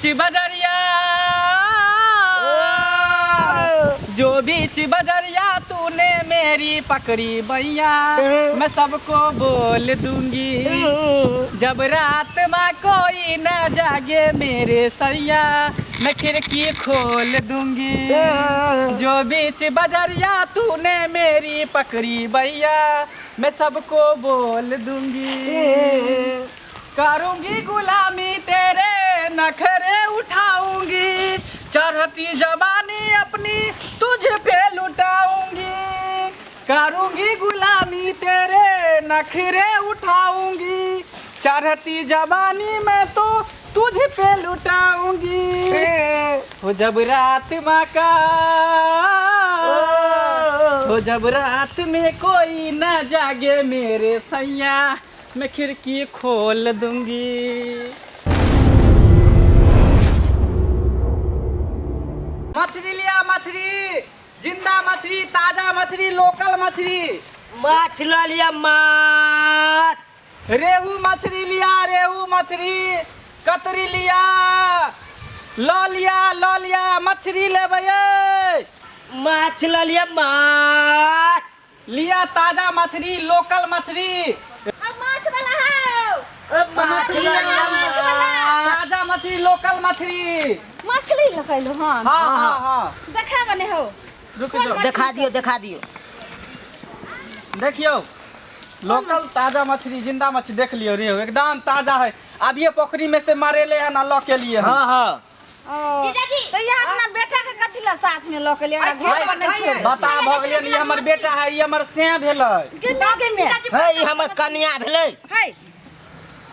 बीच बजरिया, जो बीच बजरिया तूने मेरी पकड़ी बैया, मैं सबको बोल दूंगी। जब रात में कोई न जागे मेरे सैया, मैं खिड़की खोल दूंगी। जो बीच बजरिया तूने मेरी पकड़ी बैया, मैं सबको बोल दूंगी। करूंगी गुलामी तेरे नखरे उठाऊंगी, चढ़ती जवानी अपनी तुझ पे लुटाऊंगी। करूंगी गुलामी तेरे नखरे उठाऊंगी, चढ़ती जवानी मैं तो तुझ पे लुटाऊंगी। हो जब रात माँ का, हो जब रात में कोई न जागे मेरे सैया, मैं खिड़की खोल दूंगी। मछली लिया मछली, जिंदा मछली, ताजा मछली, लोकल मछली। माछ लऽ लिअ माछ। रेहू मछली लिया, रेहू मछली, कतरी लिया, लऽ लिया, लऽ लिया मछली लेबै यै। माछ लऽ लिअ माछ। लिया ताजा मछली, लोकल मछली। अब माछ वाला है। ओ माछ लऽ लिअ माछ वाला। ताजा मछली, लोकल मछली। मछली लकैलो हन? हाँ हाँ हाँ। देखा बने हो। रुक जाओ। देखा दियौ, देखा दियौ। देखियौ, लोकल ताजा मछली, जिंदा मछली देख लियो। रेहू एकदम ताजा है, अब ये पोखरी में से मारेले है ना लऽ के लिए। हाँ हाँ। जीजाजी तो ये अपना बेटा के कथी ला साथ में ल के लिए घर में नहीं छोड़? बता भऽ गेलियै, ई हमर बेटा है, ई हमर सैं भेलै। गे में हे, ई हमर कनिया भेलै। है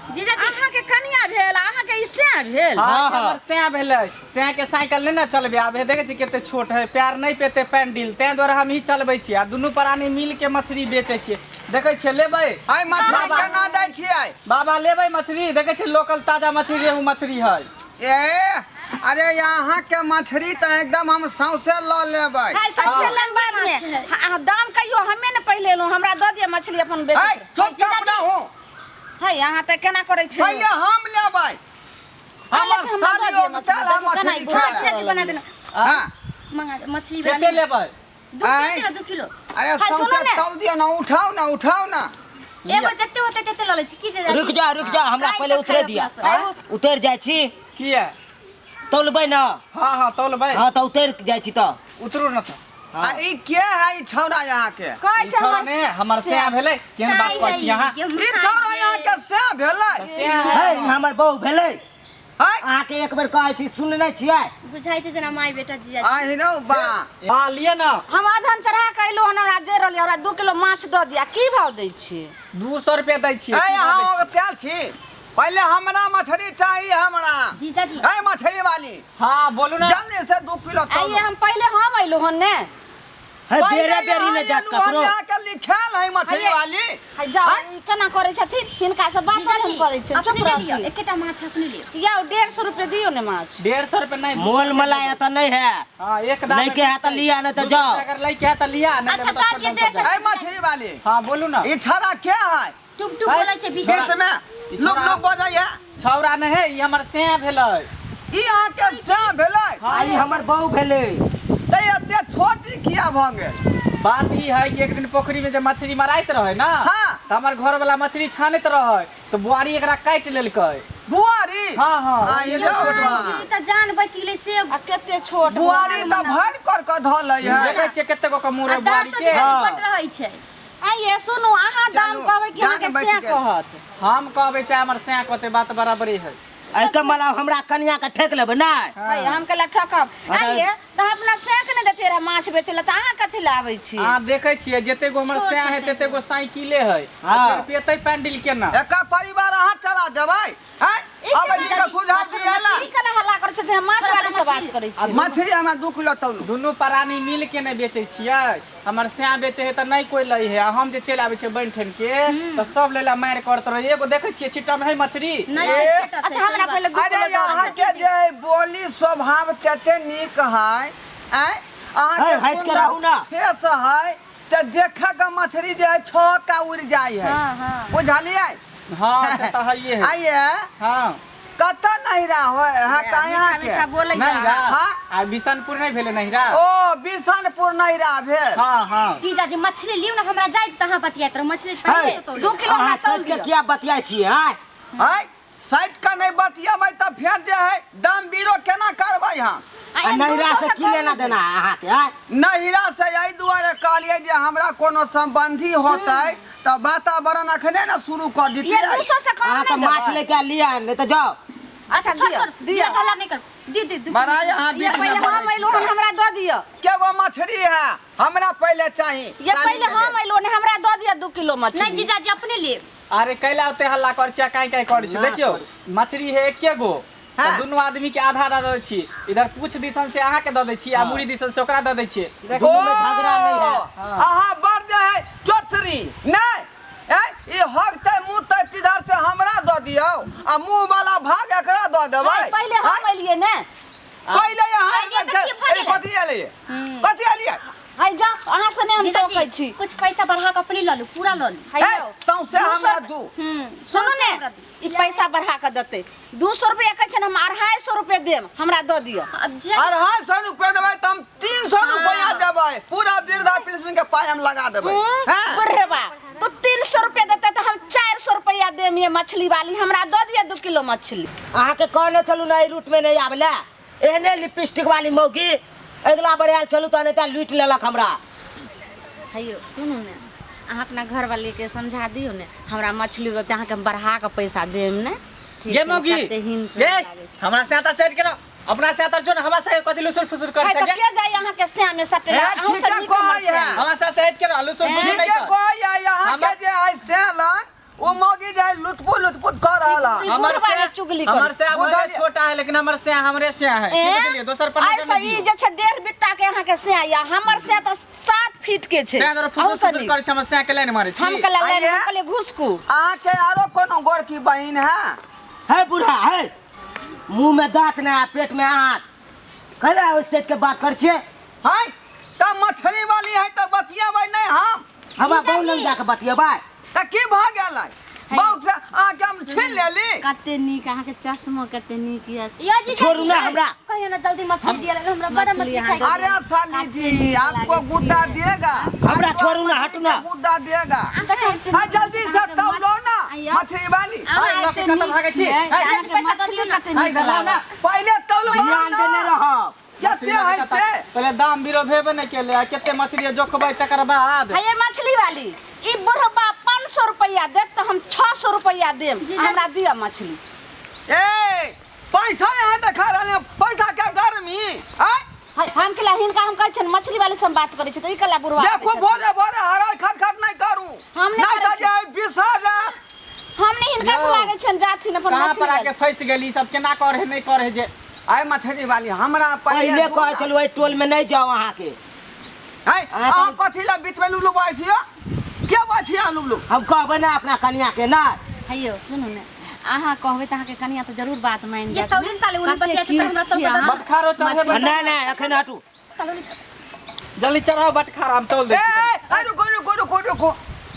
जीजाजी, अहाँ के कनिया भेल, अहाँ के ई सैं भेल? हाँ, हाँ, ई हमर सैं भेलै। सैं के साइकिल नहि ने चलबै आब, देखै छी कते छोट है, पैर नहि पेतै पैंडिल, ताहि दुआरे हम ही चलबै छियै आ दुनू प्राणी मिल के मछली बेचै छियै। देखै छियै, लेबै? आइ मछली केना दै छियै? बाबा, लेबै मछली? देखै छियै, लोकल ताजा मछली, रेहू मछली है। ए अरे, यहाँ के मछली तऽ एकदम हम सौंसे लऽ लेबै। हाय, सबसे लंबा बाद में हाँ, दाम कहियो हमे ने पहिले एलहुँ, हमरा दऽ दिअ मछली अपन बेच। है चुपचाप रहू। है, अहाँ तऽ केना करै छी? पहिले हम लेबै, हमर सालियो चल हम मछली खाय। बना देना। हाँ। मंगा दे मछली। कते लेबै? 2 आँय? Kilo, 2 kilo. अरे हाय, सुनू सौंसे ने। तौल दिअ ने, उठाउ ने, उठाउ ने। एगो जते होते तते लऽ लै छी की जीजाजी? रुक जा, रुक जा, हमरा काल्हि पहिले तक उतरे खायब दिया। अपना सब। उतर जाइ छी। किया? तौलबै ना। हाँ हाँ, तौलबै। हाँ, तऽ उतर जाइ छी तऽ। उतरू न तऽ। आ ई के है ई छौड़ा यहाँ के? कहै ई छै छौड़ा हमर ने हमर सैं भेलै। केहन बात कहै छी अहाँ? ई छौड़ा यहाँ के से भेलै? है, ई हमर बहू भेलै। है। अहाँके एक बेर कहै छी, सुन नहि छियै? बुझाइ छै जेना माय बेटा जीजाजी। आहि रौ बा। हाँ, लिए ना। हम अधन चढ़ा के अयलहुँ हन, हमरा जे रहलियै, हमरा 2 किलो माछ दऽ दिअ। की भाव दै छियै? 200 रुपया दै छियै। है, की भाव अहाँ दै छियै? तेल छी, पहिले हमरा मछली चाही हमरा। जीजाजी। है मछली वाली। हाँ, बोलू ना। जल्दी से 2 किलो आइए। तौलो। हम पहिले हम अयलहुँ हन ने। है, पहिले बेरे बेरी यहाँ नहि जायत एलहुँ हन, ककरो। यहाँ के लिखायल है मछली आइए। वाली। है जाओ। आँय? ई केना करै छथिन, हिनका से बात नहि हम करै छियै, चुप अपने ले लिअ। रहथिन। एकेटा माछ अपने लिअ। यौ, 150 रुपये दियौ ने माछ। 150 रुपया नहीं। मोल मलाई एतऽ नहि है। हाँ, एक दाम। लैके है तऽ लिअ, नहि तऽ जाओ। अगर लैके है तऽ लिया, नहीं अच्छा, लेबै तऽ तऽ दिअ छोड़ देब। 150। है मछली वाली। हाँ, बोलू ना। ई छौड़ा के है? टुक टुक बोलै छै बीच बीच में लुक लुक बजै है। छौड़ा नहीं है, ई हमर सैं भेलै। ई अहाँ के से भेलै? आ ई हमर बहू भेलै। तऽ एते छोट ई किया भऽ गेल? बात ई है कि एक दिन पोखरी में जब मछली मराइत रहे ना, हाँ। तऽ हमर घर वाला मछली छानैत रहे तऽ बुआरी एकरा काटि लेलकै। बुआरी? हाँ हाँ। आ ये यौ छोट बा। ई तऽ जान बचि गेलै से। आ कते छोट। बुआरी तऽ भरि कर के धऽ लै है। देखै छियै कते गो के मुँह आ रहे दाँत बुआरी तऽ के। जीजाजी बड रहै छै। आइए सुनू, अहाँ दाम चलू, कहबै कि अहाँके जान बचि सएह गेल। कहत? हम कहबै चाहे हमर सैं कहतै, बात बराबरी है। एहिके मतलब हमरा कनिया के ठेक लेबै नहि? है, हम कहला ठकब? हाँ, तऽ- आइए तऽ अपना सएह के नहि देते रहे माछ बेचै लए, तऽ अहाँ कथी लए आबै छी? अहाँ देखै छियै, जते गो हमर सैं है तते गो साइकिले है। हाँ। आ फेर पेतै पैंडिल केना? एकर परिवार अहाँ चला देबै? हैं, अब ई के सुझाव दिएला। मछली कला हल्ला करै छथिन, हम माछ वाली से बात करै छी। मछली हमरा 2 किलो तौलू। दुनू प्राणी मिल के नहि बेचै छियै। हमर सैं बेचै है तऽ नहि कोइ लै है, आ हम जे चलि आबै छियै बनि ठनि के तऽ सब लै ला मारि करत रहै। एगो देखै छियै छिट्टा में है मछली? नहि छै, ए, छोटा छै। अच्छा, हमरा सही बात। पहिले 2 अरे किलो दऽ यहाँ के जे बोली स्वभाव कते नीक है। आँय, अहाँ है, के हटि के रहू ना। फेस है तऽ देखे के मछली जे है छक्का उड़ जाइ है। हाँ हाँ। बुझलियै? हाँ, से तऽ हइए है। आइए। हाँ। कतऽ नहिरा होय है मीठा कहाँ के मीठा बोलै नहिरा हाँ। आ बिशनपुर नहीं भेलै नहिरा। ओ बिशनपुर नहिरा भेल। हाँ हाँ। जीजाजी मछली लियौ ने, हमरा जाइत तऽ अहाँ बतियाइत रहू। मछली पहिले तौल 2 किलो अहाँ हमरा तौल सटि के दिअ। किया बतियाइ छियै आँय? है साइड का नहीं बतियेबै तऽ फेर जे है दाम बीरो केना करबै हम? आ नहिरा से की लेना देना है अहाँके आँय? नहिरा से एहि दुआरे कहलियै जे हमरा कोनो संबंधी होतै तऽ वातावरण अखने ने शुरू कऽ ये दितियै। 200 से कम अहाँ तऽ नहीं माछ देबै। लेके लिअ, नहि तऽ जाउ। अच्छा छोड़ दिअ छोड़ दिअ। जीजा हल्ला नहीं कर, दी दी दू बड़ा यहाँ ये बीच में पहिले हम बजै अयलहुँ हन, छी। हमरा दऽ दिअ। केगो मछली है हमरा पहिले चाही। ये पहिले हम अयलहुँ हन, हमरा दऽ दिअ 2 किलो मछली। नहीं जीजाजी अपने ले। अरे कैला ओते हल्ला कर छियै, काई काई कर छियै? देखियौ मछली है एके गो, हाँ। तऽ दुनू आदमी के आधा आधा दऽ दै छी। इधर पूछ दिसन से अहाँ के दऽ दै छी आ मुड़ी दिसन से ओकरा दऽ दै छियै। दुनू में झगड़ा नहीं है। अहाँ बड़ जे है चोथरी नहीं ए ई हगतै मुँहतै तिधर से हमरा दऽ दियौ आ मुँह वाला भाग एकरा दऽ देबै। नहीं, पहिले हम एलियै ने। पहिले यहाँ एलियै तऽ की भऽ गेलै? कथी एलियै? कथी एलियै? है जा, अहाँ से नहि हम जीजाजी टोकै छी। कुछ पैसा बढ़ा के अपने लऽ लू, पूरा लऽ लू। है हे, यौ। सौंसे हमरा दू। सुनू ने, ई पैसा बढ़ा के देतै। 200 रुपया कहै छै ने, हम 250 रुपया देब, हमरा दऽ दिअ। अब जीजाजी 250 रुपया देबै तऽ हम 300 रुपया देबै, पूरा वृद्धा पेंशन के पाई हम लगा देबै। हैं? बुढ़वा तो 300 रुपया देतै तऽ हम 400 रुपया देब। ये मछली वाली हमरा दऽ दिअ 2 किलो मछली। अहाँके कहने छलहुँ ने एहि रूटमे नहि आबै लए, एहने लिपस्टिक वाली मौगी अगिला बेर आयल छलहुँ तऽ एनाहिते लूटि लेलक हमरा। हेयौ सुनू ने, अहाँ अपना घरवालीके समझा दियौ ने, हमरा मछली देतै अहाँके हम बढ़ा कऽ पैसा देब ने। ठीक ये छै, मौगी, कते हिम ये हमरा से आता सेट केना अपना से आता जो ने हमरा से कथि लुसुर फुसुर कर है तऽ सके। के जाइ अहाँके श्यामे सटे? हे, अहूँ ठीके से नीक हमर कहै है। श्याम। हमरा से सेट केना लुसुर फुसुर ठीके नहीं कर। कहै है यहाँ के जे है से लग ओ मौगी जे है लुटपुट लुटपुट कर रहल है। हमर बुढ़वा से ने चुगली करै। हमर से अब बुझलियै। छोटा है, लेकिन हमर से हमरे से है। की ए? बुझलियै? दोसर पर नजर ऐसे नहि ई दियौ। जे छै 1.5 बित्ता के अहाँके स्या या हमर स्या तऽ 7 फीट के छै। तें दुआरे अहूँ फुसुर से फुसुर नीक। करै छै, हमर से के लाइन मारै छी। हम कहलियै लाइन, आइये। हम कहलियै घुसकू। अहाँके आरो कोनो गोरकी बहिन है? है बूढ़ा है, मुंह में दांत ना आ पेट में आंत, कहले ओहि सेट के बात कर छियै। है तऽ मछली वाली है तऽ बतियेबै नहि हम? हमरा बहु लग जाके बतियेबै। तऽ की भऽ गेलै? बहुत से अहाँके हम छीन लेली। कते नीक अहाँके चश्मा, कते नीक यऽ। यो जीजाजी छोड़ू ना हमरा। कहियो ना जल्दी मछली दिया, हमरा बड़ा मछली मछली अहाँ खाइ के। अरे साली जी आपको गुद्दा देगा। हमरा आपको छोड़ू ना, मछली हटू ना। के गुद्दा देगा। देखै छी हाँ जल्दी से तौलो ना मछली वाली। अहाँ हाय, एते लऽ के कतऽ नीक भागै छी? छियै, हाय, अहाँके पैसा दऽ मछली दियौ ना। कते हाय, नीक दलाल लागत। ना। पहिले तौलबा ध्यान ना। देने रहब। कते है से? पहिले दाम बिरो भेबे नहि केलै आ कते मछली जोखबै तकर बाद। है ये मछली वाली, ई बुढ़बा 500 रुपया देत तऽ हम 600 रुपया देब, हमरा दिअ मछली। ए पैसा यहाँ देखा रहल है, पैसा के गर्मी आय? है, हम केला हिनका हम कहै छियनि मछली वाली से हम बात करै छी तऽ ई केला बुढ़बा देखो आबै छथिन। भोरे भोरे हरल खटखट नहीं करू, हम नहि नहीं करै तऽ जे है बिसा जात। हम नहि हिनका से यौ। लागै छियनि जाथिन अपन कहाँ मछली पर आके वाली। फँसि गेली? सब केना करे नहि करे जे। आय मछली वाली हमरा पहिले दू कहै ना। छलहुँ एहि टोल में नहि जाउ अहाँके। है अहाँ कथी लए बीच में लुलु बाजै छियै? के बाजै छियै अहाँ लुलु? हम कहबै ना अपना कनिया के ना। हेयौ सुनू ने, अहाँ कहबै तऽ अहाँके कनिया तऽ जरूर बात मानि ये जायत। तौलिन ताले उनी कते बतिया छै तऽ क्यूट हमरा छियै तौल अहाँ। बटखारो चढ़ेबै। नहीं नहीं अखन हटू, जल्दी चढ़ाओ बटखारा, हम तौल दै ए छी। ए रुको रुको रुको रुको,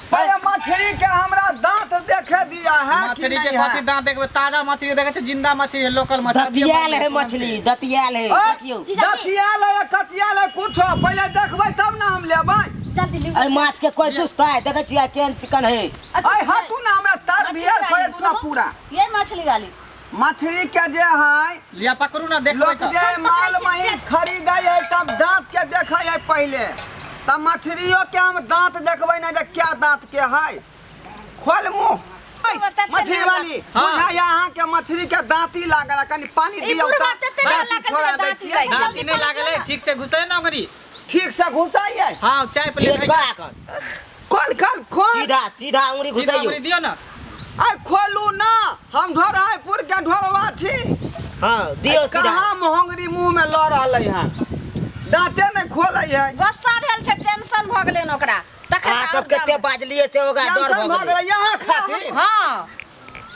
पहिले मछली के हमरा दांत देखे दिया है कि मछली के नहीं कथी है? दांत देखबै? ताजा मछली देखै छै, जिंदा मछली है, लोकल मछली। दतियाल है मछली, दतियाल है। ए, देखियौ दतियाल है कतियाल है कुछो पहिले देखबै तब ना हम लेबै। जल्दी लिउ। एहि माछ के कोई दुष्ट है? देखै छियै केहन चिकन है। आय हटू ना, हमरा तर बियर खोले दू ना पूरा। ये मछली वाली मछली के जे है लिया पकड़ू ना देखबै। लोक तऽ जे माल महींस खरीदै है तब दांत के देखै है पहिले, तब मछलियो के हम दांत देखबै ना जे क्या दांत के है। खोल मुंह मछली वाली। हाँ। बुझाइया अहाँ के मछली के दांती लागल है, कनि पानी ई दियौ बुढ़बा तऽ तते दाँती लागल छोड़ा जे दै दाँती छियै। लागि दांती नहि लागल है, ठीक से घुसै ना ओंगरी। ठीक से घुसाइए। हाँ चाय प्लेट तेज कऽ एखन। खोल खोल खोल, सीधा सीधा उंगली सीधा घुसैयौ। ओंगरी दियौ ना। आय खोलू ना, हम ढोरायपुर के ढोरवा छी। हाँ दियौ सीधा। कहाँ मोहंगरी मुंह में लऽ रहलै हँ, दाँते नहि खोलै है। गुस्सा भेल छै, टेंशन भऽ गेलै ओकरा तखन। अहाँ सब कते बाजलियै से ओकरा डर टेंशन भऽ भऽ गेलै। गेलै यहाँ खातिर। हाँ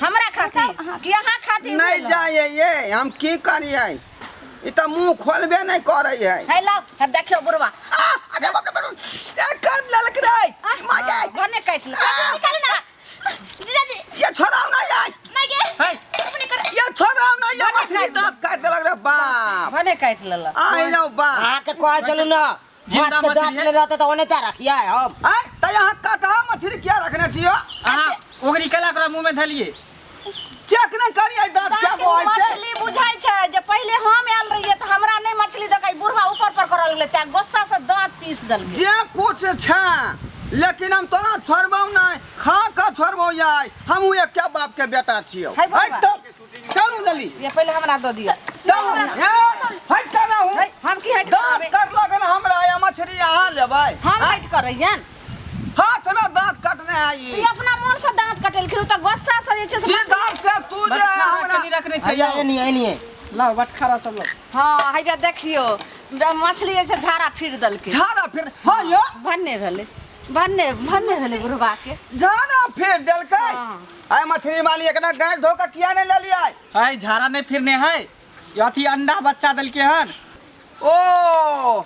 हमरा खातिर कि अहाँ खातिर नहीं भेल? जाइए ये, हम की करिए, ई तऽ मुंह खोलबे नहीं करै है। है लाउ, है देखियौ बुढ़वा। आ, अरे बाप रे बाप रे, ए कर लेलक रे माय गे। भने काटि लेलक। निकालू ना जीजाजी। ये छोड़ाओ ना यार। माय गे है अपने कर। ये छोड़ाओ। मछली दांत काटि देलक रे बाप। भने काटि लेलक। आइ रौ बाप। अहाँके कहै छलहुँ ने, जिंदा माछ के दाँत मछली है। नहि रहतै तऽ ओनाहिते रखियै हम। आँय, तऽ यहाँ कटहा मछली किया रखने छियो? अहाँ ओगरी केला ओकरा मुँह में धलिए। चेक नहि करियै दाँत क्या दाँत बोल छै? मछली बुझाइ छै जे पहिले हम आयल रहियै तऽ हमरा नहि मछली देखाइ, बुढ़वा ऊपर पर करऽ लगलै तें गुस्सा से दाँत पीस देलकै। जे कुछ छै लेकिन हम तोरा छोड़बौ नहि, खा कऽ छोड़बौ यार। हमहूँ एके बाप के बेटा छियौ। है बाबा। हट तऽ, चलू जल्दी। ये पहिले हमरा दऽ दिअ। चलू, हे, हट तऽ ना हूँ। हम की हटि दाँत करबै? कटलक हन हमरा, या मछली अहाँ लेबै? हम हटि करैयन। हाथ में दाँत कटने है ई। ई अपना मोन से दाँत कटेलखिन, ओ तऽ गुस्सा से जे छै से सीधा से तू जे है बटखारा हमरा कनि रखने छै। हैया एनिये एनिये। लाओ बटखारा सब लाओ। हँ, हैया देखियौ मछली जे छै झाड़ा फिर देलकै। झाड़ा फिर, हाँ यो। भन्ने भेलै, भन्ने भन्ने भेलै बुढ़वा के। झाड़ा फिर देलकै। हाँ। आय मछली वाली एकरा गाय धो के किया नहीं लेलियै? है झाड़ा नहीं फिरने है, ये अथी अंडा बच्चा देलकै हन। ओ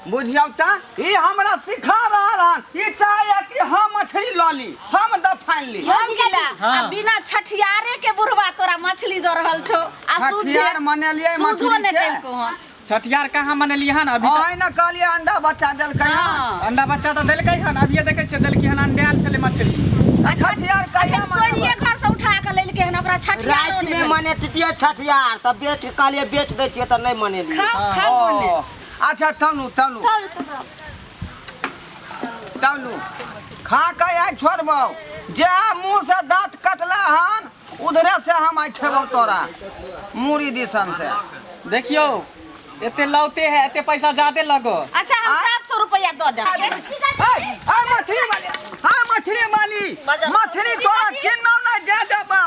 बुझियौ तऽ ई हमरा सिखा रहल हन, ई चाहैया कि हम मछली लऽ ली, हम दफानि ली। हम गेला। हाँ। आ बिना छठियारे के बुढ़वा तोरा मछली दऽ रहल छौ आ छठियार मनेलियै शुद्धो मछली नहि के? देलकौ हन। छठियार कहाँ मनेलियै हन अभी? अहीं ने कहलियै अंडा बच्चा देलकै हन। हाँ। अंडा बच्चा तऽ देलकै हन, अभिये देखै छियै देलकै हन, अंडायल छलै मछली। आ छठियार कहिया अखन सोनिये मनेबै? घर से उठा के लेलकै हन, ओकरा छठियारो रातिमे नहि भेलै। मनेतियै छठियार तऽ बेच के कहलियै बेच दै छियै तऽ नहि मनेलियै। खाउ खाउ मने। ओ, अच्छा तनु तनु तनु खा के आइ छोड़बौ, जे मुँह से दाँत कटला हन उधरे से हम आइ खेबौ तोरा मूड़ी दिसन से। देखियौ एते लौते है, एते पैसा ज्यादे लगो। अच्छा हम आँय? 700 रुपया दऽ देब। आय मछली वाली, आय मछली वाली, मछली तोरा किन्नौ नहि दे देबौ।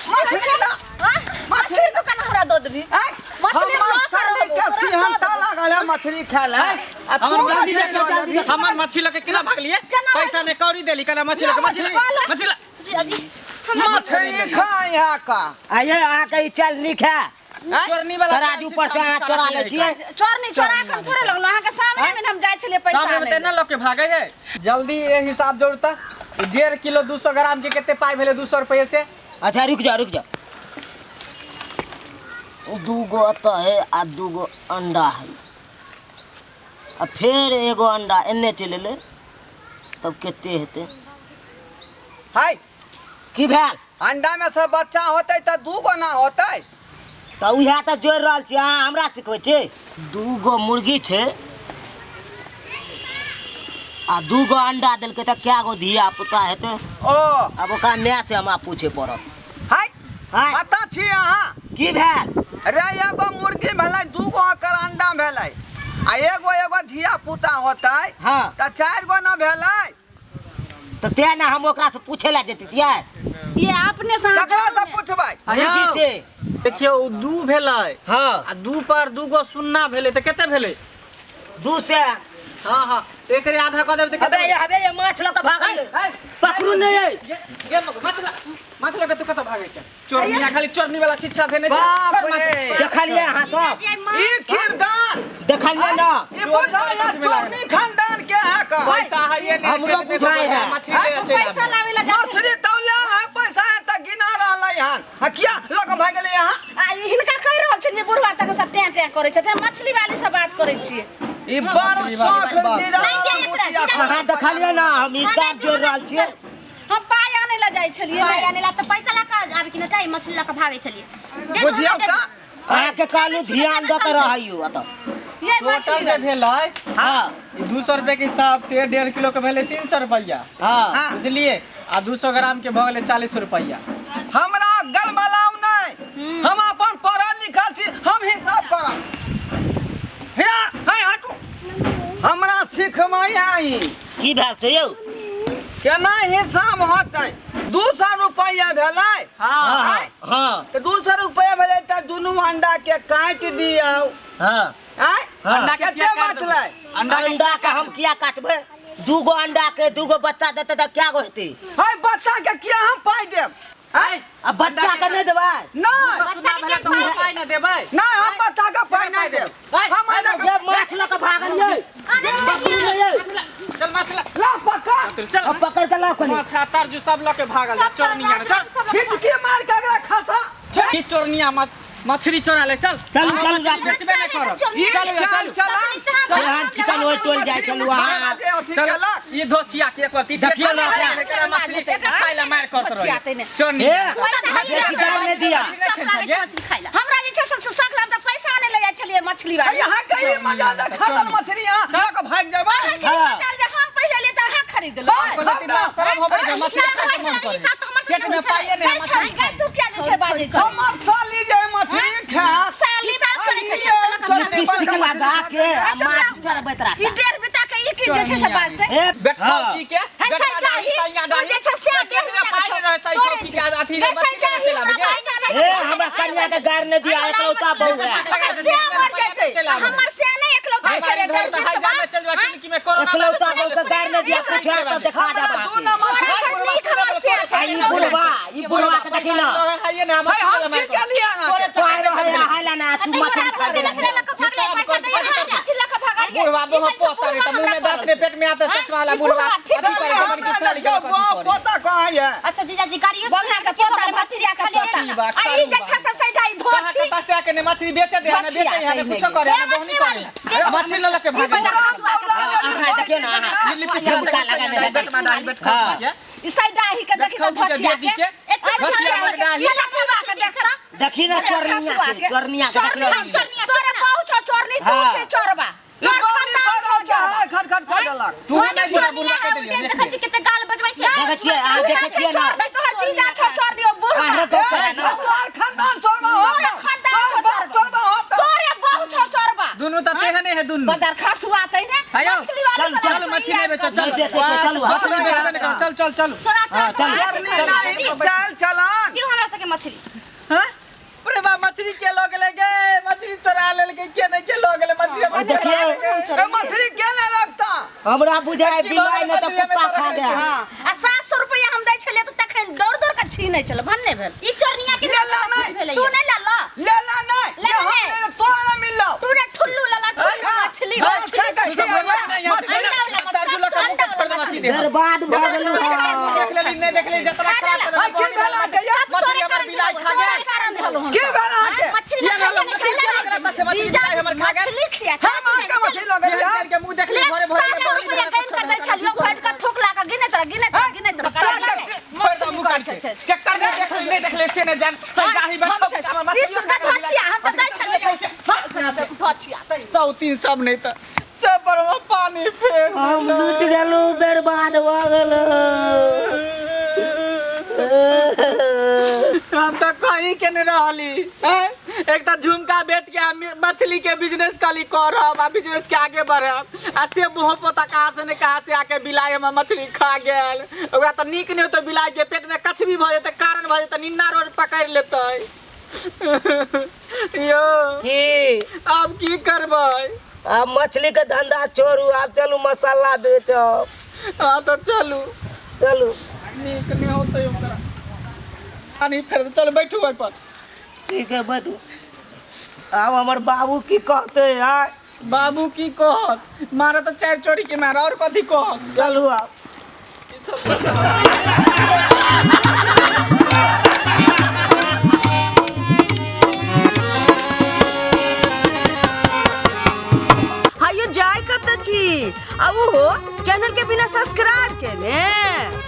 मछली ना, हाँ? मछली दुकान हमरा दऽ देबही। आय, मछली हमर लऽ कऽ साली के रहबौ, तोरा सिहनता दऽ देबौ। लागल है मछली खाय लए। आ तू हमर मछली मछली लऽ लऽ के लेबही। हमर मछली लऽ के केना भागलियै? केना पैसा नहि कौड़ी देली, कहला मछली लऽ के, मछली लऽ, मछली लऽ। जीजाजी मछली खाय है का? आइये अहाँके ई चाल नीक है। चोरनी वाला तराजू पर से अहाँ चोरा लै छियै। चोरनी चोरा के हम थोड़े लगलहुँ, अहाँके सामने मे हम जाइ छलियै पैसा सामने में आनै तेना लऽ के भागे है। जल्दी ये हिसाब जोड़ता, 1.5 किलो 200 ग्राम के कते पाई भेलै 200 रुपये से? अच्छा रुक जा रुक जा, 2 गो एतऽ है आ 2 गो अंडा है आ फेर एगो अंडा एन्ने चलि एलै, तब कते हेतै? हाय। की भेल? अंडा में से बच्चा होतै तऽ 2 गो ना होतै? तऽ उएह तऽ जोड़ि रहल छी, अहाँ हमरा सिखबै छी। 2 गो मुर्गी छै आ 2 गो अंडा देलकै तऽ कए गो धिया पुता हेतै? ओ आब ओकरा माय से हमरा पूछे पड़त। हाय। हाय। पता छी अहाँ? की भेल? रे एगो मुर्गी भेलै, 2 गो ओकर अंडा भेलै आ एगो एगो धिया पुता होतै। हाँ। तऽ 4 गो ना भेलै? तऽ तें ने हम ओकरा से पूछे लए जैतियै। ये अपने से अहाँ ककरा से देखू ने। पूछबै? मुर्गी से। देखियौ 2 भेलै। हाँ। आ 2 पर 2 गो शून्ना भेलै तऽ कते भेलै? 2 से। हाँ हाँ, तऽ एकरे आधा कऽ देबै तऽ अबे कते? ये अबे ये माछ लऽ कऽ भागल, है, पकड़ू नहि अइ। ये माछ लऽ, माछ लऽ के तू कतऽ भागै छै? चोरनी खाली चोरनी वाला शिक्षा देने छै। बाप छोड़ माछ। रे। देखलियै अहाँ सब? जीजाजी माछ ई किरदार देखलियै ना? ई बुझाइ है चोरनी खानदान के है का। पैसा है ये नहीं, हमरो बुझाइ है। मछली ले चलि पैसा आबै। लाबै लए जाइ मछली तौलल है, पैसा है तऽ गिना रहलै हन आ किया लऽ कऽ भागि गेलै यहाँ? आ हिनका कहि रहल छै जे बुढ़वा तक सब टैं टैं करै छथिन, मछली वाली से बात करै छियै। ई बड़ शौक जीजा नहि, किया एकरा? जीजा अहाँ देखलियै ना, हम हिसाब जोड़ि रहल छियै। हम पाइ आनै लए जाइ छलियै। पाइ ने आनै ला तऽ पैसा लऽ कऽ आबे के न चाही, मछली लऽ कऽ भागै छलियै। दे दो बुझियौ हमरा, दे दो। तऽ अहाँके कहलहुँ ध्यान दऽ कऽ रहैयौ एतऽ। ये टोटल मछली जे भेलै हाँ। 200 रुपये के हिसाब से 1.5 किलो के भेलै 300 रुपया। हाँ। हाँ। बुझलियै? आ 200 ग्राम के भऽ गेलै 40 रुपया। हमरा गलबलाउ नहि, हम अपन पढ़ल लिखल छी, हम हिसाब करब। हिया है हटू, हमरा सिखबै है ई। की भेल से यौ? केना हिसाब होतै? 200 रुपैआ भेलै। हाँ। आँय? हाँ। तऽ 200 रुपैआ भेलै तऽ दुनू अंडा के काटि दियौ। हाँ। आँय? हाँ। अंडा के कते किया काटि बचलै? देबै? अंडा के अंडा के हम किया काटबै? 2 गो अंडा के 2 गो बच्चा देतै तऽ क्या गो हेतै? है बच्चा के किया हम पाइ देब? आँय? आ बच्चा के नहि देबै? नहि। बच्चा के भेलै तऽ ओकरा पाइ नहि देबै? नहि, हम बच्चा के पाइ नहि देब। हम अंडा के ये माछ लऽ कऽ भागलियै, पकड़ू नहि अइ। चल माछ ला। ला पकड़। चल। अब पकड़ के लाउ कनी। माछ आ तरजू सब लऽ के भागल चोरनिया, चल। छिटकी मार के एकरा खसा। ई चोरनिया मत मछली चोरा ले चल। चलू, हम चलू, मछली राखू। बेचबे नहि करब। चल, चलू, चल चलू। चल। चल, हम चिकन ओहि टोल जाइ चलू अहाँ। चल ई धोचिया के करती। देखियौ ने ओकरा। मछली खाइ ला मार करत धोचियाते रहे ने। चोरनी। हे, बेसी गाल नहि दिया। शौक लागै छै मछली खाइ ला। हमरा जे छै से शौक लागल तऽ पैसा नहि ले जाइ छलियै मछली वाली। यहाँ के ई मजा ले खतल मछली यहाँ लऽ कऽ भागि जेबै। हाँ। चल जे हम पहिले लिए तऽ अहाँ खरीद लेबै। शरम होबै छै मछली हिसाब खाइ होइ के छै, मन करे। हिसाब तऽ हमर पेट सबके में होइ छै। पाइए नहि है, मछली गै, तू किया जे छै बाजै छै? हमर साली जे मछली खा साली बात करै छै, साला के भागि लिपस्टिक लगा के आ माछ चढ़बैत ई रहता। डेढ़ बिता के ई की जे छै से बाजतै? हे, बैठो हाँ। की के हे, बैठवा सैदा डाही, ही, सैया तू डाही। जे छै से पेट में पाइ नहि रहै, सही तोरे की के अथी गै, मछली सैदा नहि ही, चलाबै हमरा गे। पैसा नहि हे, हमरा कनिया के गार नहि दिया, एकलौता बहू है। अच्छा, से मर जेतै। हमर से नहि एकलौता छै रे, इधर डेढ़ तऽ हाई बितबा। जामे चल जेबा टुनकी में कोरोना एकलौता बहू के गार नहि दिया, कुछ है तऽ देखा हमरा देब। दू नंबर तोरा से नीक हमर से छै। आ ई बुढ़वा, ई बुढ़वा के देखी ना। भाई हम की केलियै अहाँके? तोहर रहै हाइला ना, तू मछली खा देले छलै लऽ कऽ भागलै, पैसा दैए खा जा। अथी लऽ कऽ भगाइ गेल। बुढ़वा बहु पोता रे त मुंह में दांत ने पेट में आता चश्मा वाला बुढ़वा ठीक अथी करे जबन की हमरा साली देखियौ के गाँव पोता कहाँ है? अच्छा जीजाजी गाड़ियो बंगा के पोता, भचिया के पोता। आ ई जे छै से सैदा ई कहां धोछी। कता से आके ने मछली बेचे दे ने बेचे है ने कुछो करे ने बोहनी करे ने। मछली ल ल के भागे। पूरा दौड़ा लेली, अहाँ देखियौ ना, अहाँ। ई लिपस्टिक झुमका लगाने है। बैठ में डाही बैठ हाँ। के ई सैदा ही के देखी तऽ बैठ के धोछिया बेटी के। के। ए, चल, चल, धोछिया मर डाही। ये लठवा के देख तऽ। देखी ना चोरनिया के, चोरनिया के देखियौ। चोरनी, तोरे बहु छौ चोरनी, तू हाँ। छै चोरबा। ई तोर गोली खानदान पर छौ चोरबा। खट खट कऽ देलक। तू नहि बुढ़ा बुढ़वा के देलियै। देखै छी कते गाल बजबै छै। देखै छियै, अहाँ देखै छियै ना। चोरनी, तोहर जीजा छौ चोरनी, ओ बुढ़बा। अहाँ गप करे ना। तोहर खानदान चोरबा हो तोरे खानदान छौ तोहर बाप चोरबा। चोरबा हो तोरे बहु छौ चोरबा। दुनू त तेहने है दुनू। बाजार खसुआ तै ने। आयो, मछली वाला चल, साला चल मछली नहीं बेचो चल। नहीं बेचै के, चलू। मछली बेचबे नहीं करब, चल चल चल। चोरा हाँ, चोरा चलू। चोरनी नहीं चल चलान। दियौ हमरा सबके मछली। हां अरे बा मछली के लऽ गेलै गे, मछली चोरा लेलकै के नहि के लऽ गेलै मछली हमर। देखियौ। ए, मछली के नहि लगता? हमरा बुझाइ की बिलाइ भऽ नहि तऽ गेलै कुत्ता मछली खा हमे गया। हाँ, आ 700 रुपया हम दै छलियै तऽ तखन दौड़ दौड़ के छीनै छलै, भन्ने भेल। ई चोरनिया के ले ला कुछ नहि। भेलैया। तू नहि लल्ला। ले ला नहि। ले जे हम नहि। ले तोरा नहि मिललौ। तू ने ठुल्लू लल्ला, ठुल्लू अच्छा, मछली, हाँ, मछली। खा के तू सब भगवा के नहि यहाँ से अंडा वाला मछली, चार किलो के मुँह के फोड़ देबा सीधे। बर्बाद भऽ गेलौ। देख लेली नहि देख लेली जतना खराब कर आ, की भेल अहाँके ये? मछली हमर बिलाइ खा गेल। कारण भेल हन। की भेल अहाँके? मछली ये खाइ भेल छै, मछली के लग रहा से मछली बिलाइ हमर खा गेल। मछली खिया हम अहाँके मछली लऽ गेलियै? ये के मुँह देख ले भरे भरे 700 रुपया गिन के दै छलियै, फाटि के थूक ला के गिनैत रह, गिनैत रह, गिनैत रह। फोड़ दे मुँह काट के। चक्कर में देख ले नहीं देख ले से नहीं जान। चल जाही बैठो हमर ई मछली सुनता धोछिया, हम तऽ दै छलियै पैसा। धोछिया, तै। 103 सब नहीं त सब पर हम पानी फेर हम लूट गेलहुँ, बर्बाद भऽ गेलहुँ। हम तो कहीं के नहीं रहली हैं? एक तो झुमका बेच के हम मछली के बिजनेस खाली करब आ बिजनेस के आगे बढ़ब आ से मुँह पोता कहाँ से ने कहाँ से आके बिलाइ हमर मछली खा गेल। ओकरा तऽ नीक नहि होतै, बिलाइ के पेट में कछबी भऽ जेतै, कारण भऽ जेतै, निन्ना रोड पकड़ि लेतै। यौ की आब की करबै? आब मछली के धंधा छोड़ू, आब चलू मसाला बेचब। हाँ तऽ चलू। चलू। नीक नहि होतै ओकरा। पानी फेर चल बैठू ओहि पर। ठीक है बैठू। आब हमर बाबू की कहतै? आय बाबू की कहत? मारा तऽ चारि चोरी के मारा और कथी कहत? चलू आब। हायो जाय कत छी आ उहो चैनल के बिना सब्सक्राइब केने।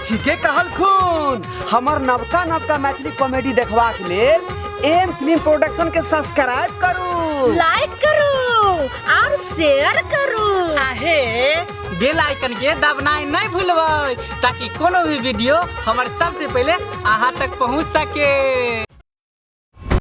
ठीके कहलखुन। हमर नवका नवका मैथिली कॉमेडी देखबाक लेल एम फिल्म प्रोडक्शन के सब्सक्राइब करू, लाइक करू और शेयर करू। आहे बेल आइकन के दबनाइ नहीं भूलबै ताकि कोनो भी वीडियो हमर सबसे पहले अहाँ तक पहुँच सके।